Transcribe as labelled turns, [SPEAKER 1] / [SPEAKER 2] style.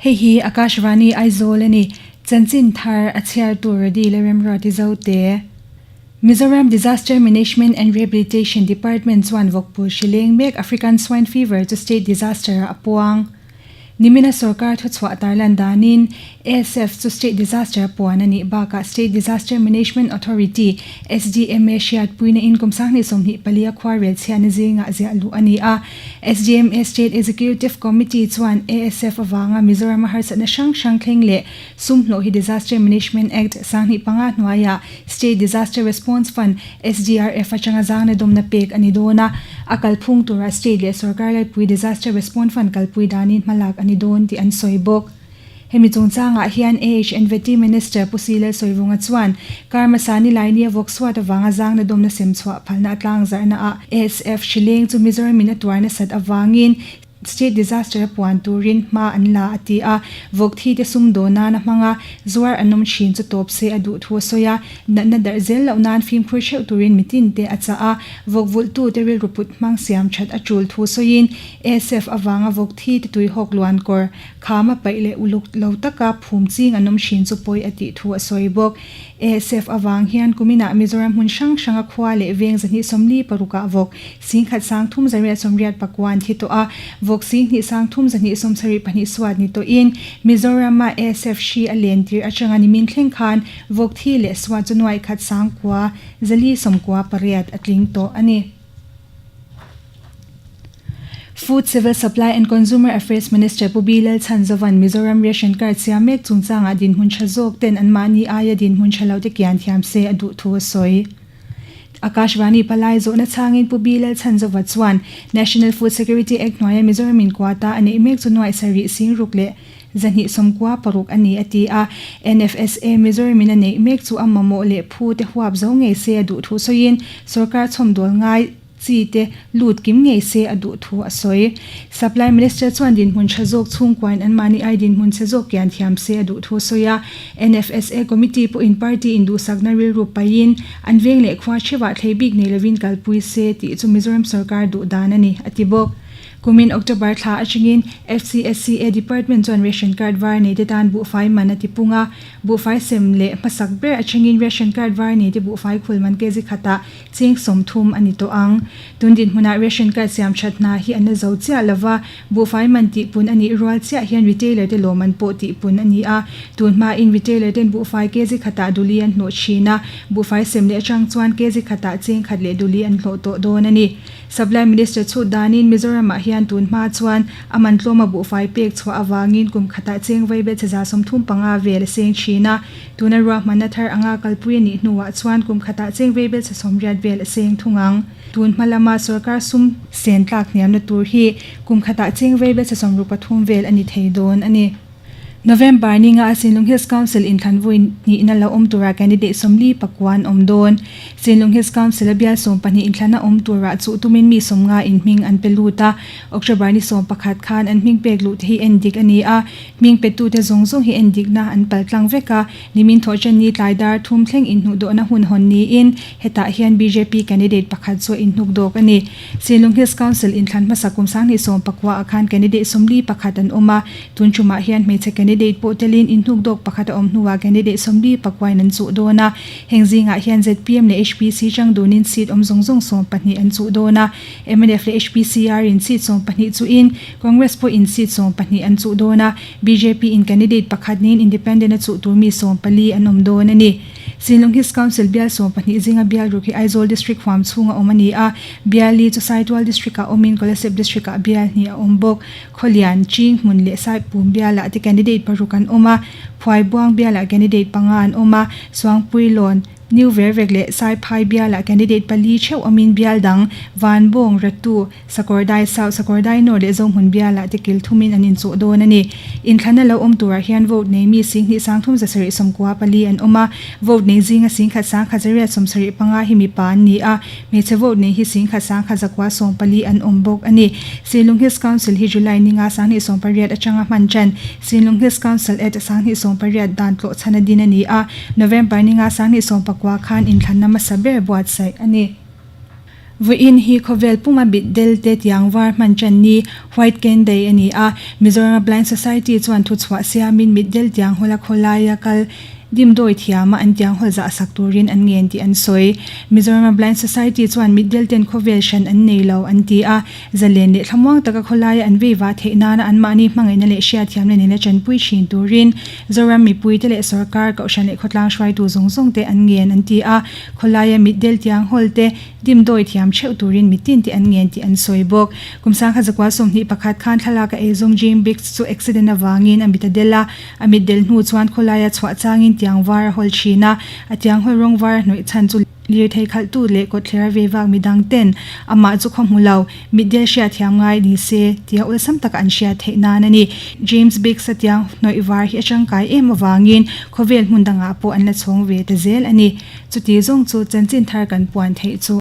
[SPEAKER 1] Hei hi Akashvani Aizawl a ni. Chanchin thar a chhiar tur Radi leh Remruati Zote. Mizoram Disaster Management and Rehabilitation Department chuan vawkpul hri leng mek African Swine Fever chu state disaster-ah a puang. Nimina sorkar thuchhuah tarlan danin ASF chu state disaster puan a nih bakah State Disaster Management Authority, SDMA, hriatpuina in kum 2024 a khuarel chhiatna zingah ziah luh a ni a. SDMA State Executive Committee chuan ASF avanga Mizorama harsatna hrang hrang thleng leh sum hlawh hi Disaster Management Act 2005 hnuaiah State Disaster Response Fund, SDRF, atanga zangna dawmna pek a ni dawn a, a kalphung tura State leh Sorkar laipui Disaster Response Fund kalpui danin hmalak a ni dawn tih an sawi bawk. Hemi chungchangah hian AHNVT Minister Pu Si Lalsawivunga chuan Karmasa Nilaini a vawk suat avanga zangna dawmna sem chhuah phalna a tlangzarhna ah ASF hrileng chu Mizoram in a tuar nasat avangin State disaster a puan turin hma an la a ti a, vawk thi te sum dawn nan a hmang a, zuar an awm thin chu tawp se a duh thu a sawi a, natna darh zel loh nan fimkhur theuh turin mitin te a chah a, vawk vulh tu te rilru put hmang siam that a tul thu sawiin ASF avanga vawk thi te tuihawk luan kawr kham a paih leh uluk lo taka phum ching an awm thin chu pawi a tih thu a sawi bawk. ASF avang hian kuminah Mizoram hmun hrang hranga khua leh veng 246 ah vawk 10,000 389 an thi tawh a, vawk 2,372 suat ni tawhin Mizorama ASF hri a len tir atanga nimin thleng khan vawk thi leh suat chu nuaih khat sangkua 498 a tling tawh a ni. Food, Civil Supply and Consumer Affairs Minister Pu B Lalchhanzovan Mizoram Ration Card siam mek chungchangah dinhmun tha zawk ten anmahni aia dinhmun tha lo te kian thiam se a duh thu a sawi. Akashvani palai zawhna chhangin Pu B Lalchhanzova chuan National Food Security Act hnuaia Mizoram in quota a neih mek chu nuaih sarih sing ruk leh 296 a ni a ti a. NFSA Mizoram in a neih mek chu a mamawh leh phu te huap zo ngei se a duh thu sawiin sorkar chhawmdawl ngai chi te lut kim ngei se a duh thu a sawi. Supply Minister chuan dinhmun tha zawk chhungkuain anmahni ai dinhmun chhe zawk kian thiam se a duh thu a sawi a. NFSA Committee pawhin party induhsakna rilru paihin an veng leh khua theuhah thlei bik nei lovin kalpui se tih chu Mizoram sorkar duh dan a ni, a ti bawk. Kumin October thla atangin FCSCA Department chuan ration card var nei te tan buhfai man a ti pung a. Buhfai sem leh hmasak ber atangin ration card var nei te buhfai khul man kg khatah Cheng 30 a ni tawh ang. Tun dinhmunah ration card siam that hna hi an la zo chiah lo va, buhfai man tihpun a nih rual chiah hian retailer te lawmman pawh tihpun a ni a. Tun hmain retailer ten buhfai kg khatah duli an hlawh thin a, buhfai sem leh atang chuan kg khatah cheng khat leh duli an hlawh tawh dawn a ni. Supply Minister chhut danin Mizoramah hian tun hma chuan a man tlawma buhfai pek chhuah avangin kum khatah cheng vaibet 135 vel a seng thin a. Tuna ruahmanna thar anga kalpui a nih hnuah chuan kum khatah cheng vaibel 80 vel a seng thung ang. Tun hma lama sorkar sum sen tlak hniamna tur hi kum khatah cheng vaibel 63 vel a ni thei dawn a ni. November ninga a Sinlung Hills Council inthlan vui hnihna lo awm tura candidate 49 an awm dawn. Sinlung Hills Council a bial 12 inthlana awm turah chuh tumin mi 50 in hming an pe lut a. October ni 11 khan an hming pek luh te hi en dik a ni a. Hming petute zawng zawng hi en dikna an pal tlang vek a, nimin thawhṭanni tlai dar thum thleng inhnuhdawhna hun hawn niin hetah hian bjp candidate pakhat chu a inhnuk dawk a ni. Sinlung Hills Council inthlan hmasa kum 2019 ah khan candidate 41 an awm a, tun ṭumah hian hmeichhe candidate pawh telin inhnuk dawk pakhat a awm hnuah candidate 49 in an chuh dawn a, heng zingah hian zpm leh HPC chang dunin seat awm zawng zawng 12 an chuh dawn a, mnf leh HPCR in seat 12 chuhin Congress pawhin seat 12 an chuh dawn a, bjp in candidate pakhat niin independent a chuh tur mi 14 an awm dawn a ni. Sinlung Hills Council bial 12 zinga bial ruk hi Aizawl District huam chhunga awm a ni a, bial li chu Saitual District ah awmin Kolasib District ah bial hnih a awm bawk. Khawlian, Ching hmun leh Saipum bialah te candidate paruk an awm a, Phuaibuang bialah candidate panga an awm a, Suangpuilawn, New Vervek leh Saiphai bialah candidate pali theuh awmin bial dang, Vanbawng, Ratu, Sakawrdai South, Sakawrdai North leh Zohmun bialah te kil thumin an inchuh dawn a ni. Inthlana lo awm turah hian vote nei mi 23,394 an awm a, vote nei zinga 1,175 hi mipa an ni a, hmeichhe vote nei hi 1,114 an awm bawk a ni. Sinlung Hills Council hi July ninga 2018 atanga hman tan Sinlung Hills Council Act 2018 dan tlawh chhan a din a ni a, November ninga 2019 khan inthlanna hmasa ber buatsaih a ni. Vawiin hi khawvel puma bit del te tiang var hman tan ni, White Cane Day a ni a. Mizoram Blind Society chuan thuchhuah siamin mitdel tiang hawla khawlaia kal dimdawi thiama an tiang hawl zah sak turin an ngen tih an sawi. Mizoram Blind Society chuan mitdel ten khawvel hran an nei lo an ti a. Zalen leh thlamuang taka khawlaia an vei vah theih nana anmahni hmangaihna leh hriatthiamna nena tanpui thin turin Zoram mipuite leh sorkar, kohhran leh khawtlang hruaitu zawng zawng te an ngen an ti a. Khawlaia mitdel tiang hawl te Dimdawi thiam theuh turin mitin te an ngen tih an sawi bawk. Kum sangkhat zakua 21 khan thlalak a eizawng Jane Biggs chu accident avangin a mit a del a, a mit del hnu chuan khawlaia chhuah changin tiang var a hawl thin a, a tiang hawl rawng var a hnawih chhan chu lirthei khalhtu leh kawtthler a vei vak midang ten amah chu khaw hmu lo, mit del hriat thiam ngai ni se tia awlsam taka an hriat theih nan a ni. James Biggs a tiang hnawih var hi a tangkai em avangin khawvel hmun dangah pawh an la chhawng ve ta zel a ni. Chuti zawng chu chanchin thar kan puan theih chu.